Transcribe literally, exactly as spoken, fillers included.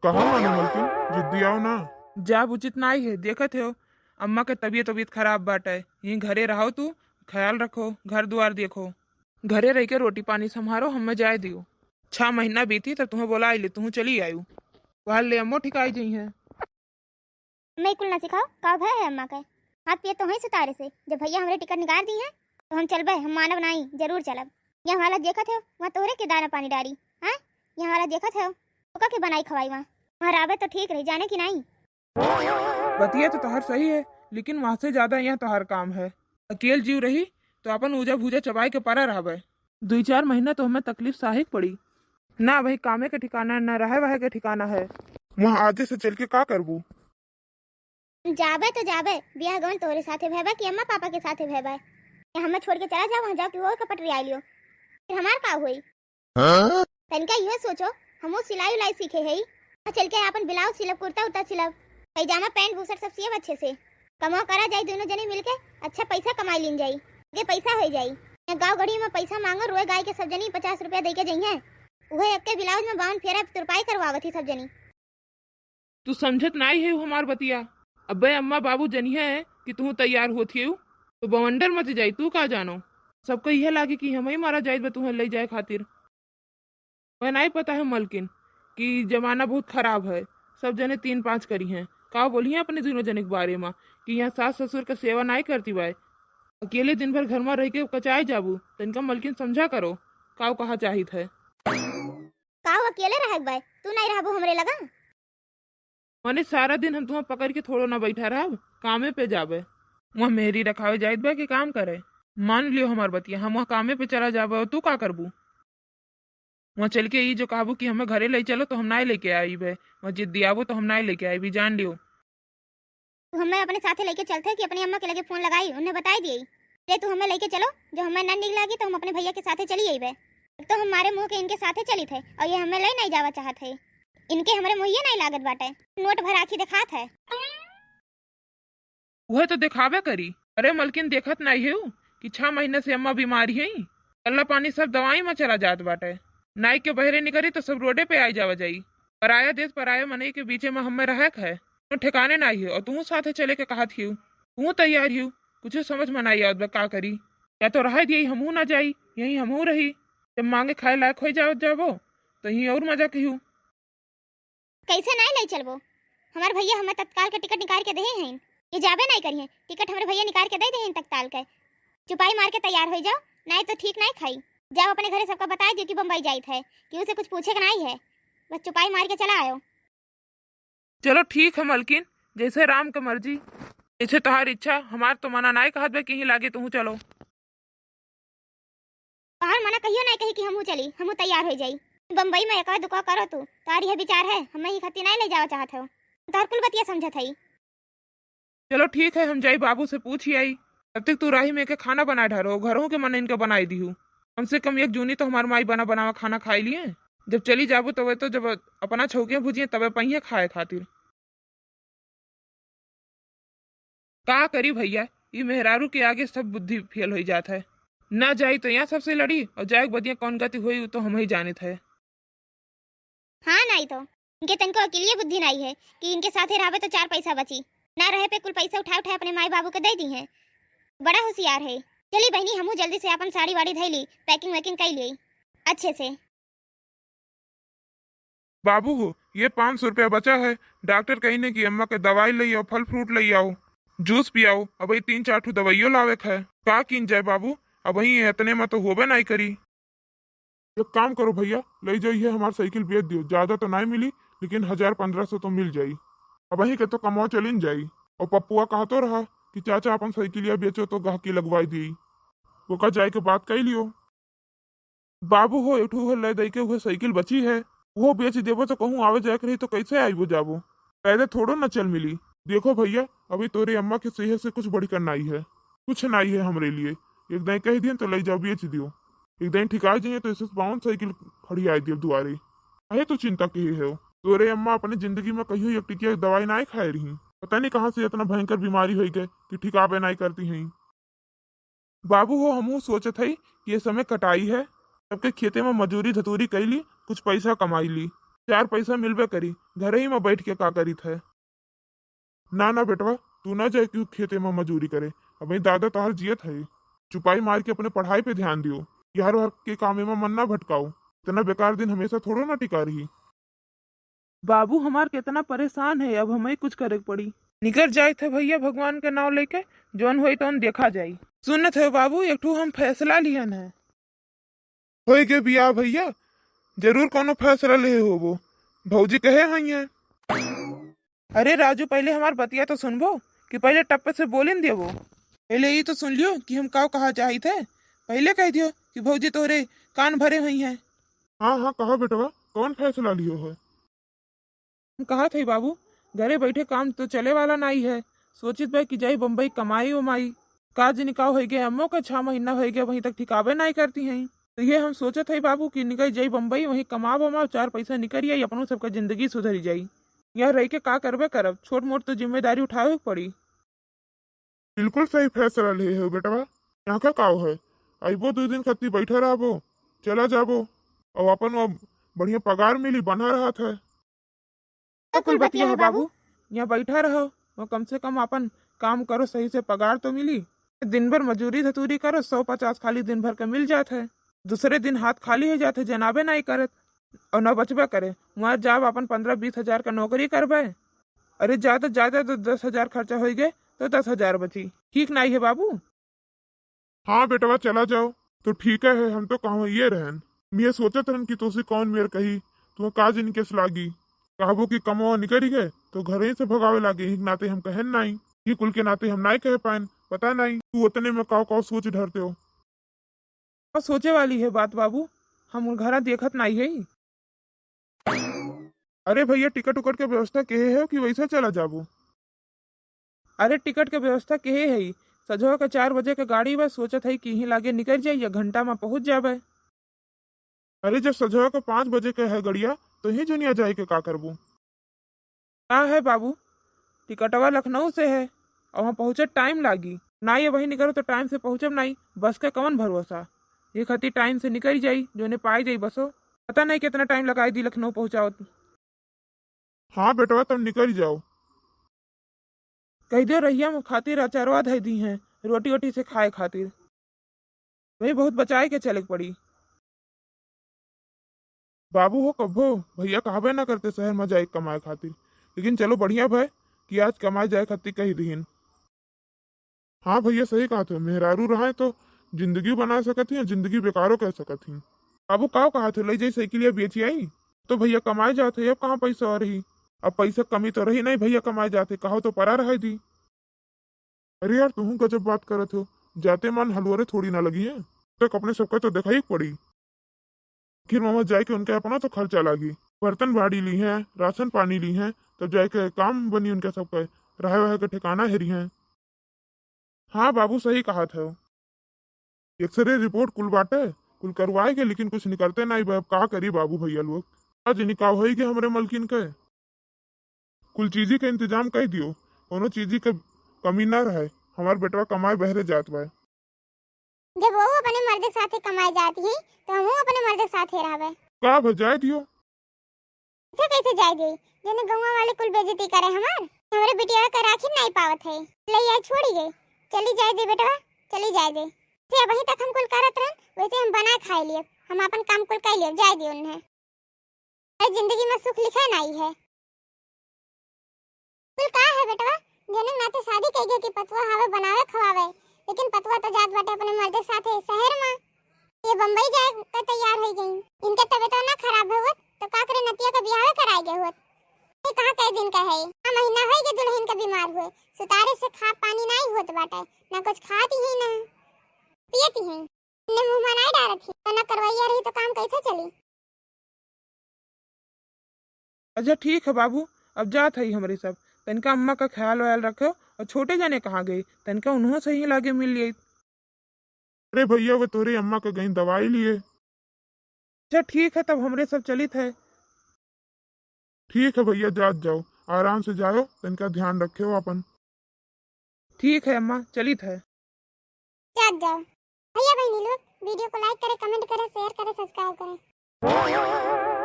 कहाँ मानो मलकिन, जिद्दी आओ ना। जाब उचित नाई है, देखत हो अम्मा के तबियत, तबियत खराब बाटे। यहीं घरे रहो तू, ख्याल रखो, घर दुआर देखो। घरे रह के रोटी पानी संभारो, हमें जाए दियो। छह महीना बीती तब तुम्हें बोला आइले, तुहूँ चली आयु। वहाँ ले अम्मो ठिकाई जइहैं। मैं कुल ना सिखाओ, का भय है अम्मा के? हाथ पिए तो हैं सुतारे से, जब भैया हमरे टिकट निकाल दी है तो हम चलबे, हम मानब नाई, जरूर चलब। यहाँ वाला देखत हो, वहाँ तोहरे के दाना पानी डारी, हाँ? यहाँ वाला देखत हो, ओका के बनाई खवाई वहाँ? वहाँ रहबे तो ठीक रही, जाने की नाई? बतिया तो तोहर सही है, लेकिन वहाँ से ज्यादा यहाँ तोहर काम है। अकेल जीव रही तो अपन ऊजा भूजा चबाए के परा रहबे। दुई चार महीना तो हमें तकलीफ साहे के पड़ी। ना भाई, कामे के ठिकाना, ना रहे वहे के ठिकाना है। वहाँ आजे से चल के का करबू? जाबे तो जाबे, बियाह गवन तोहरे साथे भयबा कि अम्मा पापा के साथे भयबा? या हमें छोड़ के चला जाओ, वहाँ जाओ कि वो कपट रियाई लियो, फिर हमार का होई? हाँ? तनिका इहो सोचो, हमहू सिलाई उलाई सीखे हई, आ चल के आपन ब्लाउज सिलब, कुर्ता उर्ता सिलब, पैजामा पैंट बुशर्ट सब सियब अच्छे से। कमाओ करा जाई, दोनों जने मिलके अच्छा पैसा कमाई लीन जाई, आगे पैसा हो जाई। या गाँव गढ़ी में पैसा मांगो, रोए गाय के सब जनी पचास रुपया दे के जइहैं, उहे एक के ब्लाउज में बावन फेरा तुरपाई करवावत ही सब जनी। तू समझत नाई है हमार बतिया। अबे अम्मा बाबू जनिहे कि तू तैयार होत हियू, तो बवंडर मच जाई, तू का जानो। सबको इहे लागे कि हम ही मारा जाइत बा तुहें ले जाए खातिर। वह नाई पता है मलकिन कि जमाना बहुत खराब है, सब जने तीन पाँच करी हैं। का बोलिए अपने दोनों जने के बारे में कि यहाँ सास ससुर का सेवा नाई करती बाय, अकेले दिन भर घर में रह के कचाए जाबू। तनिका मलकिन समझा करो, का कहा चाहित है। का अकेले रहे बाय, तू नाई रहबू हमरे लगा? मने सारा दिन हम तुहाँ पकड़ के थोड़ो ना बैठा रहब, कामे पे जाबे। वहाँ मेहरी रखावे जाइत बा कि काम करे? मान लियो हमार बतिया, हम वहाँ कामे पे चला जाबे और तू का करबू? वहाँ चल के ई जो कहबू कि हमें घरे ले चलो तो हम नाई लेके आईबे, वहाँ जिद्दियाबू तो हम नाई लेके आईबी, जान लियो। तू हमें अपने साथे लेके चलते कि अपनी अम्मा के लगे फोन लगाई, उन्हें बताई दिए, ले तू हमें लेके चलो, जो हमें ना निक लागी तो हम अपने भैया के साथे चली आईबे। एक तो हम मारे मुँह के इनके साथे चलित है और ये हमें ले नाई जावा चाहत है। इनके हमरे मुँहिए नाई लागत बाटे, नोट भर आँखी देखात है। उहे तो देखावे करी। अरे मलकिन, देखत नाई है कि छह महीना से अम्मा बीमारी है, गल्ला पानी सब दवाई में चला जात बाटे। नाई के बहरे निकरी तो सब रोडे पे आई जावा जाई। पराया देश पराया मनई के बीचे में हमें रहक है, तो ठिकाने नाई है और तू साथे चले के कहत हियू, तू तैयार हियू, कुछ समझ में नाई आवत बा का करी। या तो रह दिए, हमहू ना जाई, यहीं हमहू रही। जब मांगे खाए लायक हो जाओ जाबो तो यहीं और मजा कहियो। कैसे नाई ले चलबो? हमार भैया हमें तत्काल के टिकट निकाल के देहे हैं, ये जाबे नाई करिए। टिकट हमारे भैया निकाल के दे देहे हैं तत्काल के। चुपाई मार के तैयार हो जाओ, नाई तो ठीक नाई खाई। जाओ अपने घरे सबका बताई दियो कि बम्बई जाइत है, कि उसे कुछ पूछे के नाई है, बस चुपाई मार के चला आयो। चलो ठीक है मलकिन, जैसे राम के मर्जी, जैसे तोहार इच्छा। हमार तो मना नाई कहत बे, कहीं लागे तू चलो। तोहार मना कहियो नाई कही कि हमहू चली, हमहू तैयार हो जाई। बम्बई में एक दुका करो तू, तोहार यह विचार है, हम ही खत्ती नाई ले जावा चाहत हो, तोहार कुल बतिया समझत हई। चलो ठीक है, हम जाई बाबू से पूछ आई। तब तक तू राही में के खाना बनाए ढारो, घरों के मन इनके बनाई दिहू। कम से कम एक जूनी तो हमार माई बना बनावा खाना खाई लिए। जब चली जाबू तबे तो, जब अपना छौके भुजिए तबे पहिए खाए खातिर। का करी भैया, ई मेहरारू के आगे सब बुद्धि फेल हो जात है। ना जाई तो यहाँ सबसे लड़ी और जाए के बदिया कौन गति होई, उ तो हम ही जानित है। हाँ, नाई तो इनके तनको अकेलिए बुद्धि नाई है कि इनके साथे रहबे तो चार पैसा बची, ना रहे पे कुल पैसा उठा उठा अपने माई बाबू के दे दी है। बड़ा होशियार है। चली बहनी, हमहू जल्दी से अपन साड़ी वाड़ी धई ली, पैकिंग वैकिंग कर ली अच्छे से। बाबू हो, ये पाँच सौ रुपया बचा है। डॉक्टर कही ने कि अम्मा के दवाई ले आओ, फल फ्रूट ले आओ, जूस पियाओ। अब ये तीन चार ठो दवाइयों लावे के है। का कीन जाए बाबू, अब ये इतने में तो होबे नहीं करी। एक काम करो भैया, ले जाओ, ये हमार साइकिल बेच दियो, ज्यादा तो नहीं मिली, लेकिन हजार पन्द्रह सौ तो मिल जाई। अब वहीं के तो कमाओ चलिन जाई। और पप्पुआ कहतो रहा कि चाचा अपन साइकिलिया बेचो तो गहकी लगवाई दी, ओका जाए के बात कह लियो। बाबू हो, एक ठो उहे ले दई के उहे साइकिल बची है, वो बेच देबो तो कहूँ आवे जाए के रही तो कैसे आइबो जाबो, पैदल थोड़ो ना चल मिली। देखो भैया, अभी तोरे अम्मा के सेहत से कुछ बढ़िया नाई है, कुछ नाई है हमरे लिए। एक दाई कह दियन तो ले जाओ, बेच दियो। एक दाई ठिका जाइए तो इसे बावन साइकिल खड़ी आई दियो दुआरे। अहे तू चिंता किहे हो, तोरे अम्मा अपने जिंदगी में कहियो एक टिकिया दवाई नाई खाए रही। पता नहीं कहाँ से इतना भयंकर बीमारी हो गए कि ठिकाबे नाई करती हैं। बाबू हो, हमहू सोचत हई कि ये समय कटाई है, सबके खेते में मजूरी धतूरी कैली, कुछ पैसा कमाई ली। चार पैसा मिलबे करी, घरे ही में बैठ के का करीत है? ना ना बेटवा, तू ना जाए क्यों खेते में मजूरी करे, अबहीं दादा तोहार जियत है, चुपाई मार के अपने पढ़ाई पे ध्यान दियो, यार वार के कामे में मन ना भटकाओ, इतना बेकार दिन हमेशा थोड़ो ना टिका रही। बाबू हमार कितना परेशान है, अब हमें कुछ करे के पड़ी। निकर जाइत है भैया भगवान के नाव लेके, जौन होई तौन देखा जाई। सुनत है बाबू, एक ठो हम फैसला लिहन है। होई गे बियाह भैया, जरूर कोनो फैसला लेहे होबो, भौजी कहे हई है। अरे राजू, पहले हमार बतिया तो सुनबो कि पहले टप्पे से बोलिन देबो। पहले ई तो सुन लियो कि हम काव कहा चाहित है, पहले कह दियो कि भौजी तोहरे कान भरे हुई है। हाँ हाँ, कहा बेटवा, कौन फैसला लियो है? हम कहत हई बाबू, घरे बैठे काम तो चले वाला नाई है। सोचित बा कि जाई बम्बई कमाई उमाई। का जनी का होई गे, अम्मो के छह महीना होई गे, वहीं तक ठिकाबे नाई करती हैं। तो ये हम सोचत हई बाबू कि निकल जाई बम्बई, वहीं कमाब उमाब, चार पैसा निकल आई, अपनो सबका जिंदगी सुधरी जाई। यहाँ रह के का करबे करब, छोट मोट तो जिम्मेदारी उठावे के पड़ी। बिल्कुल सही फैसला ले हो बेटवा। यहाँ का काव है, अइबो दो दिन खत्ती बैठा रहबो, चला जाबो, और अपन वो बढ़िया पगार मिली, बना रहत है। तो कुल बतिया है बाबू, यहाँ बैठा रहो, वो कम से कम अपन काम करो, सही से पगार तो मिली। दिन भर मजूरी धतूरी करो, सौ पचास खाली दिन भर का मिल जात है, दूसरे दिन हाथ खाली हो जात है, जनाबे नहीं करत। और न बचबे करे, वहाँ जाब अपन पन्द्रह बीस हजार का नौकरी करबे। अरे ज्यादा ज्यादा तो दस हजार खर्चा होई गे, तो दस हजार बची, ठीक नाई है बाबू? हाँ बेटवा, चला जाओ। तो ठीक है, हम तो कहूँ ये रहन। हम ये सोचत रहन कि तोसे कौन मेर कही, तू का जिन केस लागी। कहबो कि कमवा निकरी गए, तो घर ही से भगावे लागे, एक नाते हम कहन नाई। ये कुल के नाते हम नाई कह पाएन, पता नाई तू उतने में काव काव सोच धरते हो। का सोचे वाली है बात बाबू, हम उन घरा देखत नाई है। अरे भैया, टिकट उकट के व्यवस्था केहे है कि वैसे चला जाबो? अरे टिकट के व्यवस्था केहे है, सजवा के चार बजे के गाड़ी बा, सोचत है कि यहीं लागे निकल जाई, एक घंटा में पहुँच जाबे। अरे जब सजवा के पाँच बजे के है गड़िया, तो यहीं जुनिया जाए के का करबो? का है बाबू, टिकटवा लखनऊ से है, और वहाँ पहुँचे टाइम लागी। ना ये वहीं निकलो तो टाइम से पहुँचब नाई, बस के कौन भरोसा। ये खातिर टाइम से निकल जाई, जोने पाई जाई बसो। पता नहीं कितना टाइम लगाई दी लखनऊ पहुँचावत। हाँ बेटवा, तब निकल जाओ। कह दियो रहिया में खातिर अचारवा धई दी हैं, रोटी वोटी से खाए खातिर। वही बहुत बचाए के चले के पड़ी। बाबू हो कभो भैया कहबे ना करते शहर में जाए कमाए खातिर, लेकिन चलो बढ़िया भय कि आज कमाए जाए खातिर कही दीहिन। हाँ भैया, सही कहत हो, मेहरारू रहे तो जिंदगी बना सकत ही, जिंदगी बेकारो कर सकत ही। बाबू काव कहत हो, ले जाई साइकिलिया बेची आई, तो भैया कमाए जात है, अब कहाँ पैसा आ रही? अब पैसा कमी तो रही नहीं, भैया कमाए जात है, कहो तो परा रहे दी। अरे यार, तुहूँ गजब बात करत हो, जाते मन हलुअरे थोड़ी ना लगी है, तक अपने सबका तो देखाई पड़ी। आखिर मामा जाए के उनके अपना तो खर्चा लागी, बर्तन बाड़ी ली हैं, राशन पानी ली हैं, तब जाए के काम बनी उनके सबके, रहे वहे के ठिकाना हेरी हैं। हाँ बाबू, सही कहत हो। एक्सरे रिपोर्ट कुल बाटे, कुल करवाए के, लेकिन कुछ निकलते नहीं बा। अब का करी बाबू भैया लोग, आज निकाह होई के हमरे मलकिन के। कुल चीजी के इंतजाम कर दियो, कोनो चीजी के कमी ना रहे। हमार बेटवा कमाए बहरे जात बा। जब वो अपने मर्द के साथे कमाए जात ही, तो हमहू अपने मर्द के साथे रहबे। का भा, जाए दियो। ऐसे कैसे जाए दी? जने गौवा वाले कुल बेइज्जती करे हमार, हमरे बिटिया के राखी नहीं पावत है। ले आई छोड़ी गई, चली जाए दे बेटवा, चली जाए दे। से अबही तक हम कुल करत रहन, वैसे हम बना खाए लिए, हम अपन काम कुल कर लिए, जाए दियो उन्हें। अरे जिंदगी में सुख लिखे नाई है। कुल का है बेटवा, जने नाते शादी कइगे कि पतुआ हवे बनावे खवावे, लेकिन पतुआ तो जात बाटे अपने मर्दे साथे शहर में। ये बम्बई जाए का तैयार हो गई। इनके तबीयत ना खराब होत तो का करे नतिया का बियाह कराए गए होत। ये कहाँ कई दिन का है, छह महीना हो गए दुल्हन का बीमार हुए, सुतारे से खा पानी नहीं होत बाटे, ना कुछ खाती ही ना पियती ही। ने मुंह में नहीं डारत ही, तो ना करवैया रही तो काम कैसे चली? अच्छा ठीक है बाबू, अब जात है हमरे सब, तनिका अम्मा का ख्याल व्याल रखो। और छोटे जने कहाँ गए, तनिका उन्हों से ही लागे मिल लिए। अरे भैया, वो तोरे अम्मा के गई दवाई लिए। अच्छा ठीक है, तब हमरे सब चलित है। ठीक है भैया, जात जाओ, आराम से जाओ, तनिका ध्यान रखे हो अपन। ठीक है अम्मा, चलित है। जात जाओ। भैया बहनी लोग, वीडियो को लाइक करें, कमेंट करें, शेयर करें, सब्सक्राइब करें।